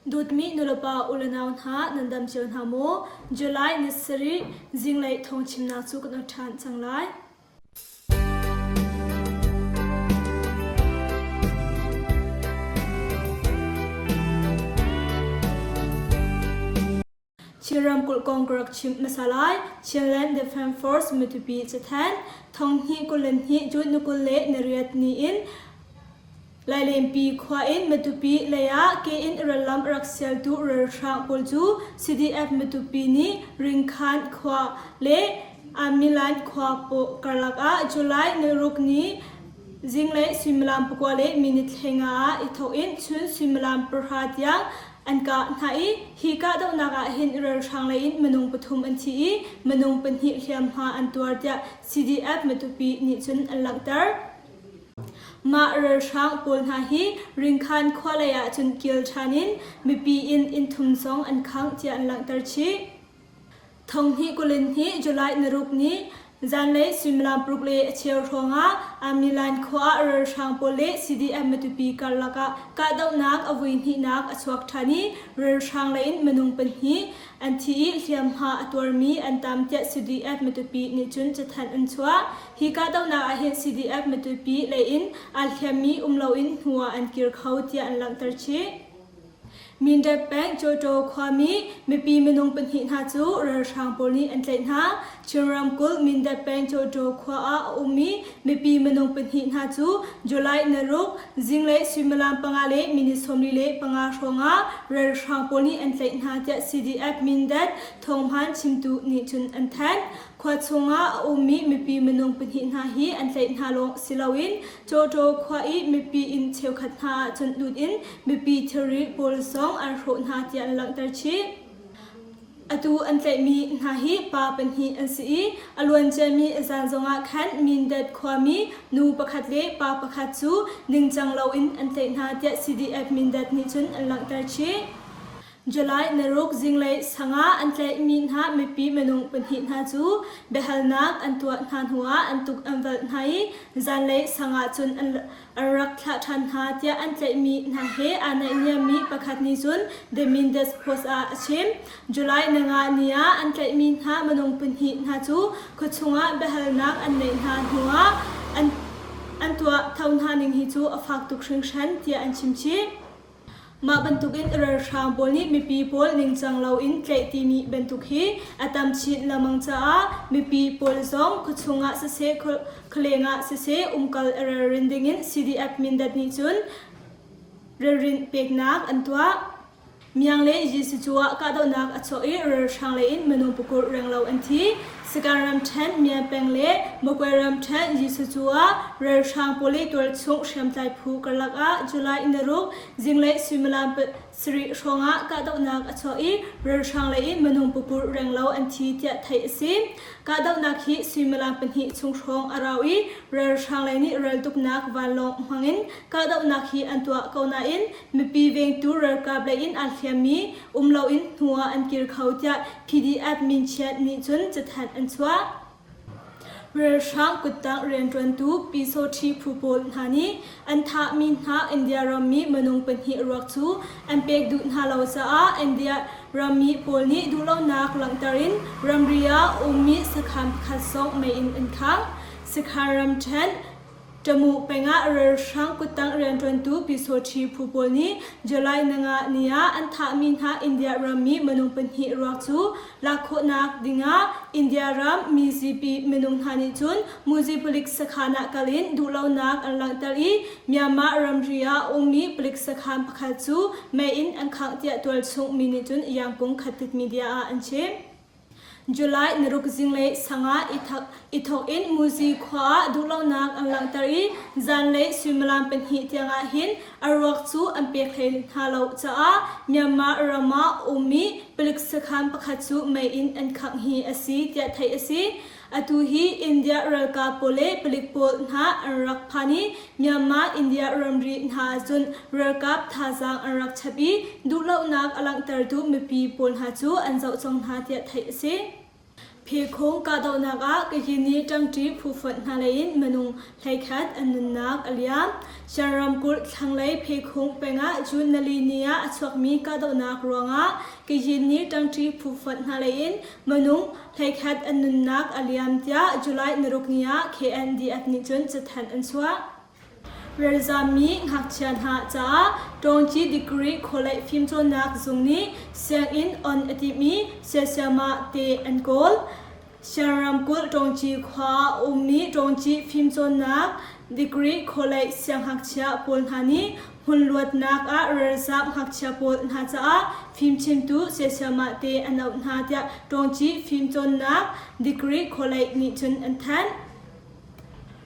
Dawtmi nulepa ulenau hna nan dam cio hna maw? July ni sarih zinglei thawngchimnak cu kan rak ṭhan cang lai. Chin ramkulh kong ka rak chimh hmasa lai. Chinland Defence Force Matupi cathanh thonghnih 22 June ni 28 ni in Lailenpi khua in Matupi lei ah ke in rallam a rak sialtu ralhrang pawl cu CDF Matupi nih Ringkhan khua le Amilan khua karlak ah July ni ruk ni zinglei suimilam pakua le minute 15 ah i thawk in chun suimilam pahra tiang an kah hna i hi kahdohnak ah hin ralhrang lei in minung pathum an thi i minung pahnih hliamhma an tuar tiah CDF Matupi nih cun an langhter. Mah ralhrang pawl hna hi Ringkhan khua lei ah cun kil ṭhan in mipi inn inn thum zong an khangh tiah an langhter chih. Thonghnih 22 July naruk ni zanlei suimilam paruk le a cheu hrawngah Amilan khua ah ralhrang pawl le CDF Matupi karlak ah kahdohnak a vui hnihnak a chuak ṭhan i ralhrang lei in minung pahnih an thi i hliamhma a tuarmi an tam tiah CDF Matupi nih cun cathanh an chuah. Hi kahdohnak ah hin CDF Matupi lei in aa hliammi um loin hnu ah an kir kho tiah an langhter chih. Mindat peng Cawtaw khuami mipi minung pahnih hna cu ralhrang pawl nih an tlaih hna. Chin ramkulh Mindat peng Cawtaw khua ah a ummi mipi minung pahnih hna cu July naruk zinglei suimilam panga le minute 45 hrawngah ralhrang pawl nih an tlaih hna tiah CDF Mindat thawnghan chimtu nih cun an thanh. Khua chungah a ummi mipi minung pahnih hna hi an tlaih hna lawng si loin Cawtaw khua i mipi inn cheukhat hna ah cun lut in mipi thilri pawl zong an hrawh hna tiah an langhter chih. Atu an tlaihmi hna hi pa pahnih an si i a luanciami zan zongah khan Mindat khuami nu pakhat le pa pakhat cu ningcang loin an tlaih hna tiah CDF Mindat nih cun an langhter chih. July naruk zinglei sangah an tlaihmi hna mipi minung pahnih hna cu biahalnak an tuah hna hnuah an tuk an valh hna i zanlei sangah cun an an rak thlah ṭhan hna tiah an tlaihmi hna he aa naihniammi pakhat nih cun The Mindes Post ah a chim. July nanga ni ah an tlaihmi hna minung pahnih hna cu khuachung ah biahalnak an neih hna hnuah an an tuah tho hna ning hi cu a fak tuk hringhran tiah an chim chih. Mah bantukin ralhrang pawl nih mipi pawl ningcang loin tlaih timi bantuk hi a tam chin lengmang caah mipi pawl zong khuachung ah siseh khualeng ah siseh umkal i ralrin dingin CDF Mindat nih cun ralrin peknak an tuah. Miang le Jesuh cu ah kahdohnak a chuak i ralhrang lei in minung pakur renglo an thi. Sagaing ramṭhen Mian peng le Magway ramṭhen Jesuh cu ah ralhrang pawl le tualchung hriamtlai phu karlak ah July naruk zinglei suimilam sarih hrawngah kahdohnak a chuak i ralhrang lei in minung pakur renglo an thi tiah theih a si. Kahdohnak hi suimilam pahnih chung hrawng a rau i ralhrang lei nih raltuknak vanlawng hmangin kahdohnak hi an tuah ko nain mipi vengtu ralkap lei in aa hliammi um loin hnu ah an kir kho tiah PDF Minchiat nih cun cathanh an chuah. Ralhrang kuttang rianṭuantu Pyisawṭhi phu pawl hna nih an thahmi hna India rammi minung pahnih ruak cu an pek duh hna lo caah India rammi pawl nih duhlonak langhter in ramri ah ummi sakhan pakhat zong mei in an khangh. Sakhan ramṭhen Tamu pengah ralhrang kuttang rianṭuantu Pyisawṭhi phu pawl nih July nanga ni ah an thahmi hna India rammi minung pahnih ruak cu lak khawhnak dingah India ram mizapi minung hna nih cun Muzi palik sakhan ah kal in duhlonak an langhter i Myanmar ramri ah ummi palik sakhan pakhat cu mei in an khangh tiah tualchung mi nih cun Yangkung Khatit media ah an chim. July naruk zinglei sangah i thawk in Muzi khua ah duhlonak an langhter i zanlei suimilam pahnih tiangah hin a ruak cu an pek hlei hna lo caah Myanmar ram ah ummi palik sakhan pakhat cu mei in an khangh hi a si tiah theih a si. Atu hi India ralkap pawl le palik pawl hna an rak phan i Myanmar India ramri hna ahcun ralkap thazaang an rak chap i duhlonak a langhtertu mipi pawl hna cu an zoh cang hna tiah theih a si. Phekhung kahdohnak ah Kayini ṭangṭi phufonh hna lei in minung 11 an nunnak a liam. Shan ramkulh thlanglei Phekhung peng ah June nali ni ah a chuakmi kahdohnak ruangah Kayini ṭangṭi phufonh hna lei in minung 11 an nunnak a liam tiah July naruk ni ah KNDF nih cun cathanh an chuah. Ralzammi ngakchia hna caah Tawngci degree khualei fimcawnnak zung nih sianginn on a timh i siasiamah te an kawl. Shan ramkulh Tawngci khua ah a ummi Tawngci fimcawnnak degree khualei siangngakchia pawl hna nih hmunluatnak ah ralzam ngakchia pawl hna caah fimchimtu siasiamah te an auh hna tiah Tawngci fimcawnnak degree khualei nih cun an thanh.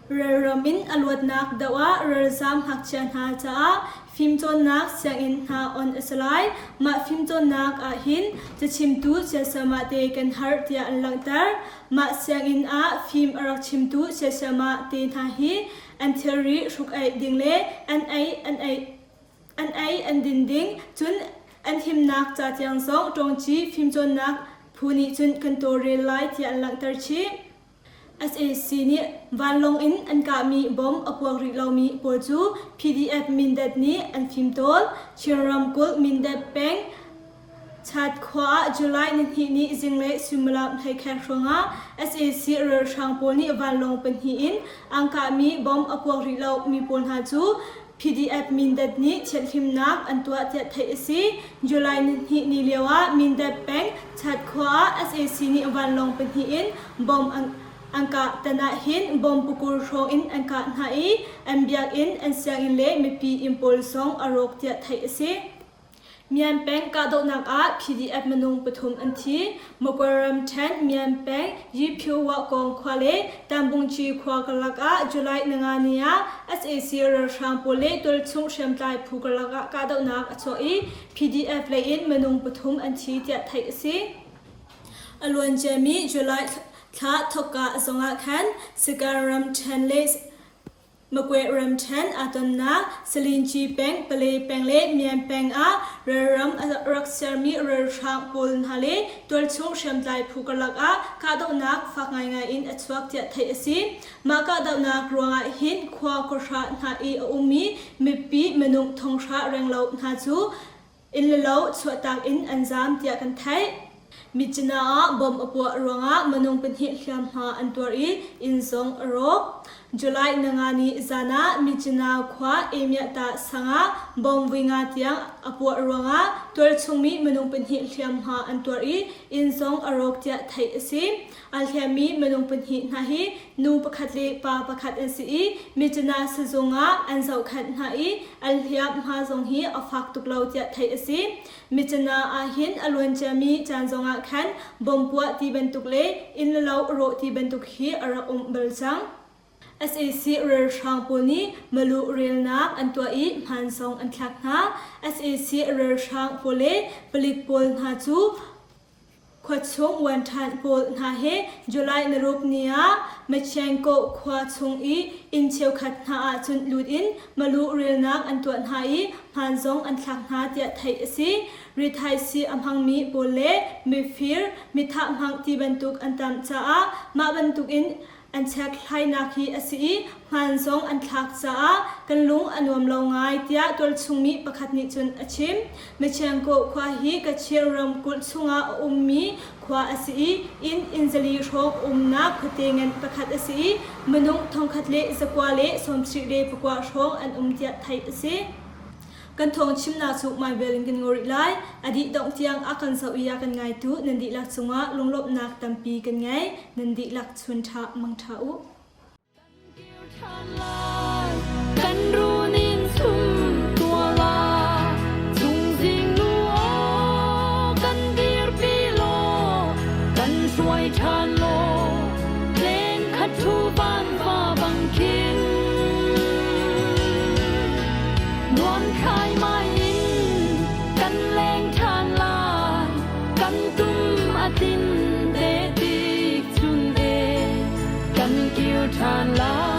Relram in a luatnak doh ah ralzaam ngakchia hna caah fimcawnnak sianginn hna on a si lai. Mah fimcawnnak ah hin cachimtu siasamah te kan harh tiah an langhter. Mah sianginn ah fim a rak chimtu siasamah te hna hi an thilri hruk-aih ding le an ei an ei an ei an din ding cun an himnak ca tiang zong ṭawngci fimcawnnak phu nih cun kan tawlrel lai tiah an langhter chih. Sac nih vanlawng in an kahmi bomb a puak rih lomi pawl cu PDF Mindat nih an fimtawl. Chin ramkulh Mindat peng Chat khua ah July nihnih ni zinglei suimilam hleikheng hrawngah sac ralhrang pawl nih vanlawng pahnih in an kahmi bomb a puak rih lomi pawl hna cu PDF Mindat nih thianhhlimnak an tuah tiah theih a si. July nihnih ni lio ah Mindat peng Chat khua ah sac nih vanlawng pahnih in bomb an, an kah tan ah hin bomb pakur hrawng in an kah hna i an biakinn, an sianginn le mipi inn pawl zong a rawk tiah theih a si. Myan peng kahdohnak ah PDF minung pathum an thi. Magwe ramṭhen Myan peng Yiphu Wahkawng khua le Tambungci khua karlak ah July ninga ni ah sac ralhrang pawl le tualchung hriamtlai phu karlak ah kahdohnak a chuak i PDF lei in minung pathum an thi tiah theih a si. A luanciami July thla thawkka zongah khan Sagaing ramṭhen le Magwe ramṭhen aa tonnak Salinci peng, Pale peng le Myan peng ah ralram a rak sermi ralhrang pawl hna le tualchung hriamtlai phu karlak ah kahdohnak fak ngaingai in a chuak tiah theih a si. Mah kahdohnak ruangah hin khua khuahra hna i a ummi mipi minung thonghra renglo hna cu Inn le lo chuahtak in an zaam tiah kan theih. Myitkyina ah bomb a puah ruangah minung pahnih hliamhma an tuar i inn zong a rawk. July ninga ni zan ah Myitkyina khua Emyahta sang ah bomb vui nga tiang a puah ruangah tualchungmi minung pahnih hliamhma an tuar i inn zong a rawk tiah theih a si. Aa hliammi minung pahnih hna hi nu pakhat le pa pakhat an si i Myitkyina sizung ah an zohkhenh hna i an hliamhma zong hi a fak tuk lo tiah theih a si. Myitkyina ah hin a luanciami caan zongah khan bomb puah ti bantuk le inn le lo rawh ti bantuk hi a rak um bal cang. Sac ralhrang pawl nih malu relnak an tuah i hmaan zong an thlak hna. Sac ralhrang pawl le palik pawl hna cu Khuachung uanṭhan pawl hna he July naruk ni ah Machenko khua chung i inn cheukhat hna ah cun lut in malu relnak an tuah hna i hmaan zong an thlak hna tiah theih a si. Rithaisii a hmangmi pawl le mifir, mithah hmang ti bantuk an tam caah mah bantukin An chekhlainak hi a si i hmaan zong an thlak caah kan lung a nuam lo ngai tiah tualchungmi pakhat nih cun a chim. Machenko khua hi Kachin ramkulh chungah a ummi khua a si i inn inn zali hrawng umnak khuate ngan pakhat a si i minung thongkhat le zakua le sawmsarih le pakua hrawng an um tiah theih a si. Kan thawng chimnak cu hmaivel in kan ngol rih lai. A dih dongh tiang a kan zoh i a kan ngaitu nan dihlak cungah lunglawmhnak tampi kan ngei. Nan dihlak chun ṭha mang ṭha u. Kan run in sum tua la Chungzing nu aw kan dirpi law kan hruai ṭhan law Len khat thu van va bang khin Nuam khai mai in kan leng ṭhan lai kan tum a tin te tik chun e kan kir ṭhan lai.